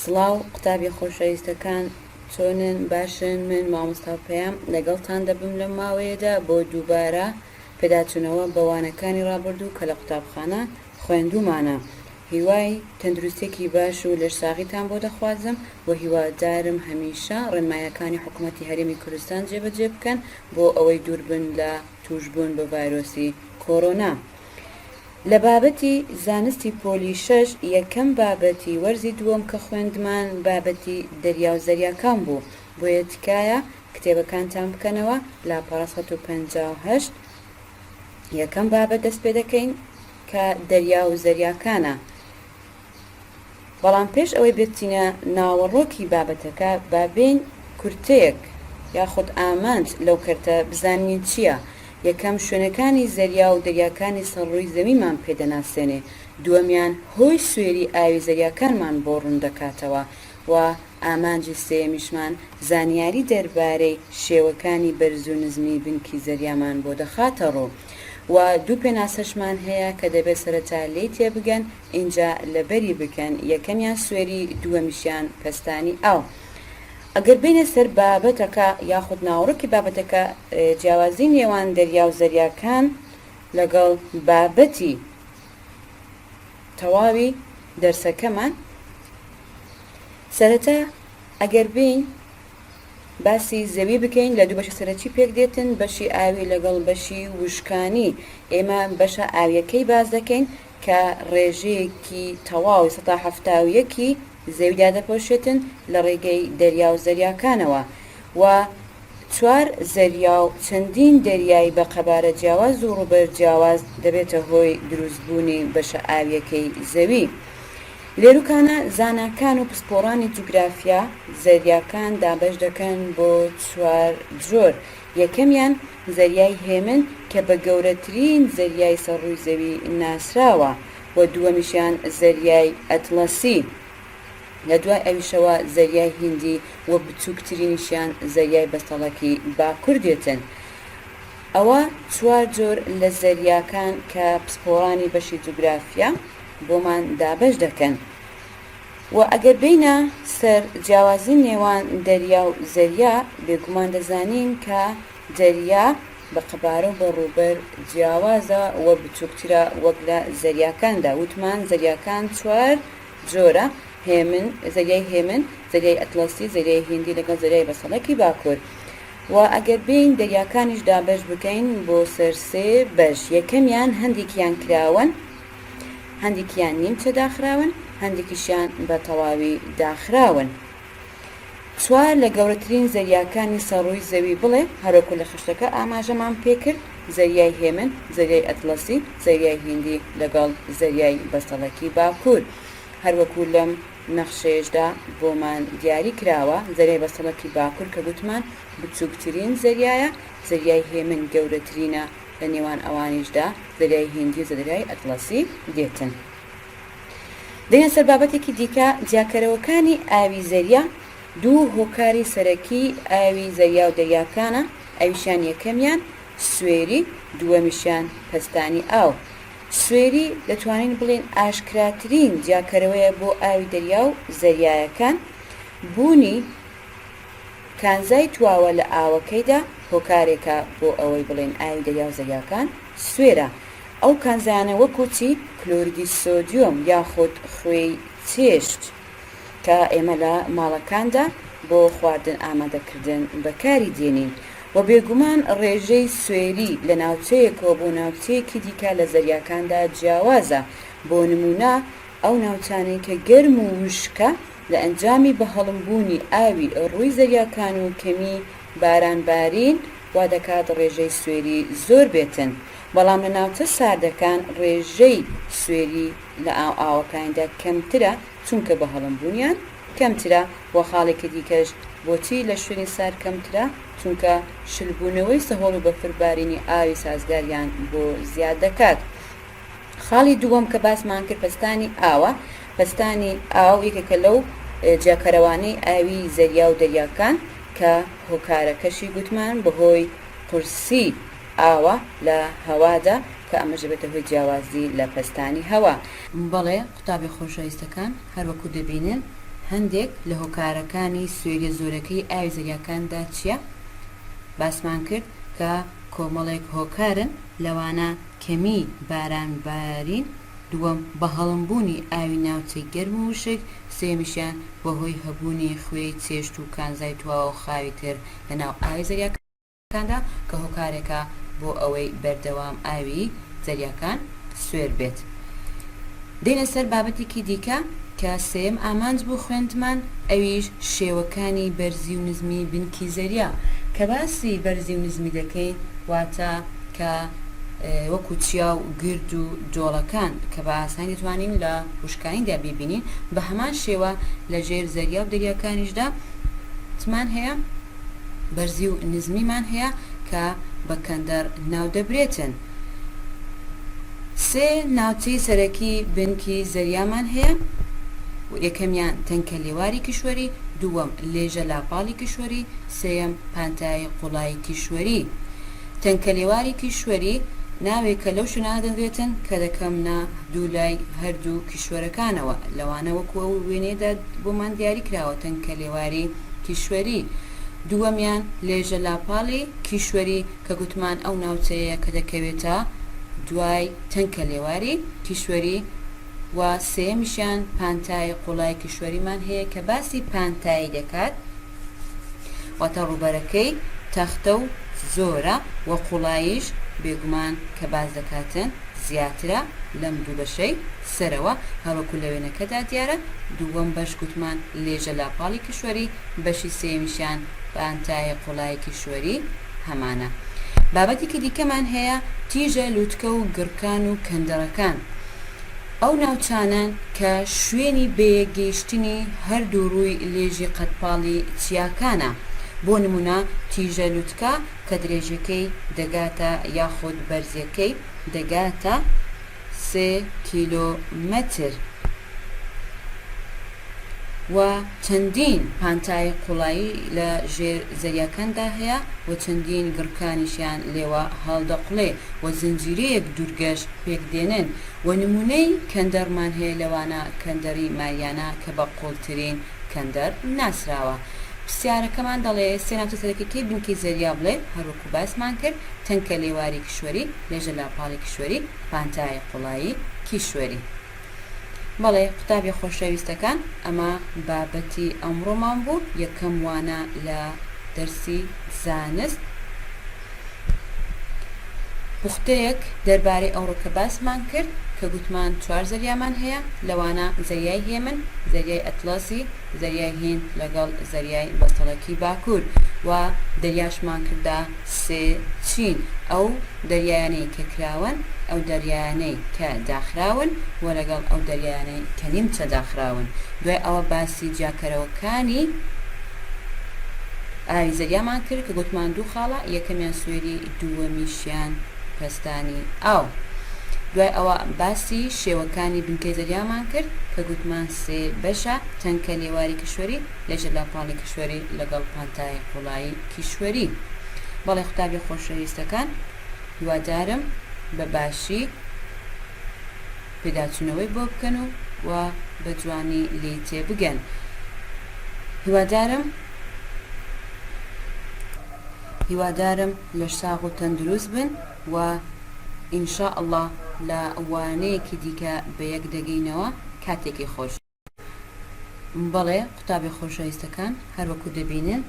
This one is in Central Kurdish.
سڵاو قوتابیە خۆشەویستەکان چۆنن باشن من مامۆستا پەیام لەگەڵتان دەبم لەم ماوەیەدا بۆ دووبارە پێداچوونەوە بە وانەکانی ڕابردوو کە لە قوتابخانە خوێندوومانە هیوای تەندروستیەکی باش و لەشساغیتان بۆ دەخوازم و هیوادارم هەمیشە ڕێنمایەکانی حکومەتی هەرێمی کوردستان جێبەجێ بکەن بۆ ئەوەی دووربن لە تووشبوون بە ڤایرۆسی کۆرۆنا. لە بابەتی زانستی پۆلی شەش یەکەم بابەتی وەرزی دووەم کە خوێندمان بابەتی دەریا و زەریاکان بوو بۆیە تکایە کتێبەکانتان بکەنەوە لاپەڕە 158 یەکەم بابەت دەست پێ دەکەین کە دەریا و زەریاکانە. بەڵام پێش ئەوەی بچینە ناوەڕۆکی بابەتەکە با بێین کورتەیەک یاخود ئامانج لەو کەرتە بزانین چییە، یەکەم شوێنەکانی زەریا و دەریاکانی سەر ڕووی زەویمان پێ دەناسێنێ، دووەمیان هۆی سوێری ئاوی زەریاکانمان بۆ ڕوون دەکاتەوە و ئامانجی سێیەمیشمان زانیاری دەربارەی شێوەکانی بەرز و نزمی بنکی زەریامان بۆ دەخاتە ڕوو و دوو پێناسەشمان هەیە کە دەبێت سەرەتا لێی تێبگەن ئینجا لەبەری بکەن یەکەمیان سوێری دووەمیشیان پەستانی ئاو. ئەگەر بێینە سەر بابەتەکە یاخود ناوەڕۆکی بابەتەکە جیاوازی نێوان دەریا و زەریاکان لەگەڵ بابەتی تەواوی دەرسەکەمان سەرەتا ئەگەر بێین باسی زەوی بکەین لە دوو بەشی سەرەکی پێک دێتن بەشی ئاوی لەگەڵ بەشی وشکانی ئێمە بەشە ئاویەکەی باس دەکەین کە ڕێژەیەکی تەواوی 171 ی زەوی دادەپۆشێتن لە ڕێگەی دەریا و زەریاکانەوە و چوار زەریا و چەندین دەریای بە قەبارە جیاواز و ڕووبەر جیاواز دەبێتە هۆی دروستبوونی بەشە ئاویەکەی زەوی. لێروکانە زاناکان و پسپۆڕانی جوگرافیا زەریاکان دابەش دەکەن بۆ چوار جۆر، یەکەمیان زەریای هێمن کە بە گەورەترین زەریای سەر ڕووی زەوی ناسراوە و دووەمیشیان زەریای ئەتڵەسی لە دوای ئەویشەوە زەریای هیندی و بچووکترینیشیان زەریای بەستەڵەکی باکوور دێتن. ئەوە چوار جۆر لە زەریاکان کە پسپۆڕانی بەشی جوگرافیا بۆمان دابەش دەکەن و ئەگەر بێینە سەر جیاوازی نێوان دەریا و زەریا بێگومان دەزانین کە دەریا بە قەبارە و بە ڕووبەر جیاوازە و بچووکترە وەک لە زەریاکاندا وتمان زەریاکان چوار جۆرە هێمن زەریای هێمن زەریای ئەتڵەسی زەریای هیندی لەگەڵ زەریای بەسەڵەکی باکوور و ئەگەر بێین دەریاکانیش دابەش بکەین بۆ سەر سێ بەش یەکەمیان هەندێکیان کراوەن هەندێکیان نیمچە داخراون هەندێکیشیان بە تەواوی داخراون. چوار لە گەورەترین زەریاکانی سەر ڕووی زەوی بڵێ، هەروەکو لە خشتەکە ئاماژەمان پێکرد، زەریای هێمن، زەریای ئەتڵەسی، زەریای هیندی لەگەڵ زەریای بەستەڵەکی باکوور. هەروەکو لەم نەخشەیەشدا بۆمان دیاری کراوە، زەریای بەستەڵەکی باکوور کە گوتمان بچووکترین زەریایە، زەریای هێمن گەورەترینە، لە نێوان ئەوانیشدا زەریای هیندی و زەریای ئەتڵەسی دێتن. دێینە سەر بابەتێکی دیکە، جیاکەرەوەکانی ئاوی زەریا، دوو هۆکاری سەرەکی ئاوی زەریا و دەریاکانە، ئەویشیان یەکەمیان سوێری، دووەمیشیان پەستانی ئاو. سوێری دەتوانین بڵێین ئاشکراترین جیاکەرەوەیە بۆ ئاوی دەریا و زەریایەکان، بوونی کانزای تواوە لە ئاوەکەیدا هۆکارێکە بۆ ئەوەی بڵێین ئاوی دەریا و زەریاکان سوێرە. ئەو کانزایانە وەکو چی؟ کلۆریدی سۆدیۆم یاخود خوێی چێشت کە ئێمە لە ماڵەکاندا بۆ خواردن ئامادەکردن بەکاری دێنین و بێگومان ڕێژەی سوێری لە ناوچەیەکەوە بۆ ناوچەیەکی دیکە لە زەریاکاندا جیاوازە بۆ نموونە ئەو ناوچانەی کە گەرم و وشکە لە ئەنجامی بەهەڵمبوونی ئاوی ڕووی زەریاکان و کەمی باران بارین وا دەکات ڕێژەی سوێری زۆر بێتن بەڵام لە ناوچە ساردەکان ڕێژەی سوێری لە ئاو ئاوەکانیدا کەمترە چونکە بەهەڵمبوونیان کەمترە وە خاڵێکی دیکەش بۆچی لە شوێنی سارد کەمترە چونکە شلبوونەوەی سەهۆڵ و بەفر بارینی ئاوی سازگاریان بۆ زیاد دەکات. خاڵی دووەم کە باسمان کرد پەستانی ئاوە، پەستانی ئاو یەکێکە لەو جیاکەرەوانەی ئاوی زەریا و دەریاکان کە هۆکارەکەشی گوتمان بەهۆی قورسی ئاوە لە هەوادا کە ئەمەش دەبێتە هۆی جیاوازی لە پەستانی هەوا. بەڵێ قوتابی خۆشەویستەکان هەروەکو دەبینن. هەندێک لە هۆکارەکانی سوێریە زۆرەکەی ئاوی زەریاکاندا چیە؟ باسمان کرد کە کۆمەڵێک هۆکارن لەوانە کەمی باران بارین، دووەم بەهەڵمبوونی ئاوی ناوچەی گەرم و وشک، سێیەمیشیان بەهۆی هەبوونی خوێی چێشت و کانزای تواوە و خاوی تر لەناو ئاوی زەریاکاندا کە هۆکارێکە بۆ ئەوەی بەردەوام ئاوی زەریاکان سوێر بێت. دێینە سەر بابەتێکی دیکە کە سێیەم ئامانج بوو خوێندمان ئەویش شێوەکانی بەرزی و نزمی بنکی زەریا. کە باسی بەرزی و نزمی دەکەین واتە کە وەکو چیا و گرد و دۆڵەکان کە بە ئاسانی دەتوانین لە وشکانیدا بیبینین بە هەمان شێوە لە ژێر زەریا و دەریاکانیشدا چمان هەیە بەرزی و نزمیمان هەیە کە بە کەندەر ناودەبرێتن. سێ ناوچەی سەرەکی بنکی زەریامان هەیە، یەکەمیان تەنکە لێواری کیشوەری، دووەم لێژە لاپاڵی کیشوەری، سێیەم پانتایی قوڵایی کیشوەری. تەنکە لێواری کیشوەری ناوێکە لەو شوێنانە دەنرێتن کە دەکەونە دوو لای هەردوو کیشوەرەکانەوە، لەوانە وەکو ئەو وێنەیەدا بۆمان دیاری کراوە تەنکە لێواری کیشوەری. دووەمیان لێژە لاپاڵی کیشوەری کە گوتمان ئەو ناوچەیەیە کە دەکەوێتە دوای تەنکە لێواری کیشوەری و سێیەمیشیان پانتایی قوڵای کیشوەریمان هەیە کە باسی پانتایی دەکات واتە ڕووبەرەکەی تەختە و زۆرە و قوڵاییش بێگومان کە باس دەکاتن زیاترە لەم دوو بەشەی سەرەوە هەروەکو لە وێنەکەدا دیارە دووەم بەش گوتمان لێژە لاپاڵی کیشوەری بەشی سێیەمیشیان پانتایی قوڵایی کیشوەری هەمانە. بابەتێکی دیکەمان هەیە تیژە لوتکە و گڕکان و کەندەڕەکان ئەو ناوچانەن کە شوێنی بەیەکگەیشتنی هەردوو ڕووی لێژی قەدپاڵی چیاکانە بۆ نمونە تیژە لوتکە کە درێژیەکەی دەگاتە یاخود بەرزیەکەی دەگاتە سێ کیلۆمەتر و چەندین پانتایی قوڵایی لە ژێر زەریاکاندا هەیە و چەندین گڕکانیشیان لێوە هەڵدەقوڵێ و زنجیرەیەک دوورگەش پێکدێنن و نموونەی کەندەڕمان هەیە لەوانە کەندەڕی ماریانا کە بە قوڵترین کەندەڕ ناسراوە. پرسیارەکەمان دەڵێ سێ ناوچە سەرەکیەکەی بنکەی زەریا بڵێ هەروەکو باسمان کرد تەنکە لێواری کیشوەری، لێژە لاپاڵی کیشوەری، پانتایی قوڵایی کیشوەری. بەڵێ قوتابیە خۆشەویستەکان ئەمە بابەتی ئەمڕۆمان بوو یەکەم وانە لە دەرسی زانست پوختەیەک دەربارەی ئەوڕۆ کە باسمان کرد کە گوتمان چوار زەریامان هەیە لەوانە زەریای هێمن، زەریای ئەتڵەسی، زەریای هیند لەگەڵ زەریای بەستەڵەکی باکوور و دەریاشمان کردە سێ چین ئەو دەریایانەی کە کراوەن، ئەو دەریایانەی کە داخراون و لەگەڵ ئەو دەریایانەی کە نیمچە داخراون. دوای ئەوە باسی جیاکەرەوەکانی ئاوی زەریامان کرد کە گوتمان دوو خاڵە، یەکەمیان سوێری، دووەمیشیان پەستانی ئاو. دوای ئەوە باسی شێوەکانی بنکەی زەریامان کرد کە گوتمان سێ بەشە، تەنکە لێواری کیشوەری، لێژە لاپاڵی کیشوەری لەگەڵ پانتایی قوڵایی کیشوەری. بەڵێ قوتابیە خۆشەویستەکان هیوادارم بە باشی پێداچوونەوەی بۆ بکەن و و بە جوانی لێی تێبگەن هیوادارم هیوادارم لەش ساغ و تەندروست بن و ان شاء اللە لە وانەیەکی دیکە بەیەک دەگەینەوە کاتێکی خۆش. بەڵێ قوتابیە خۆشەویستەکان هەروەکو دەبینن.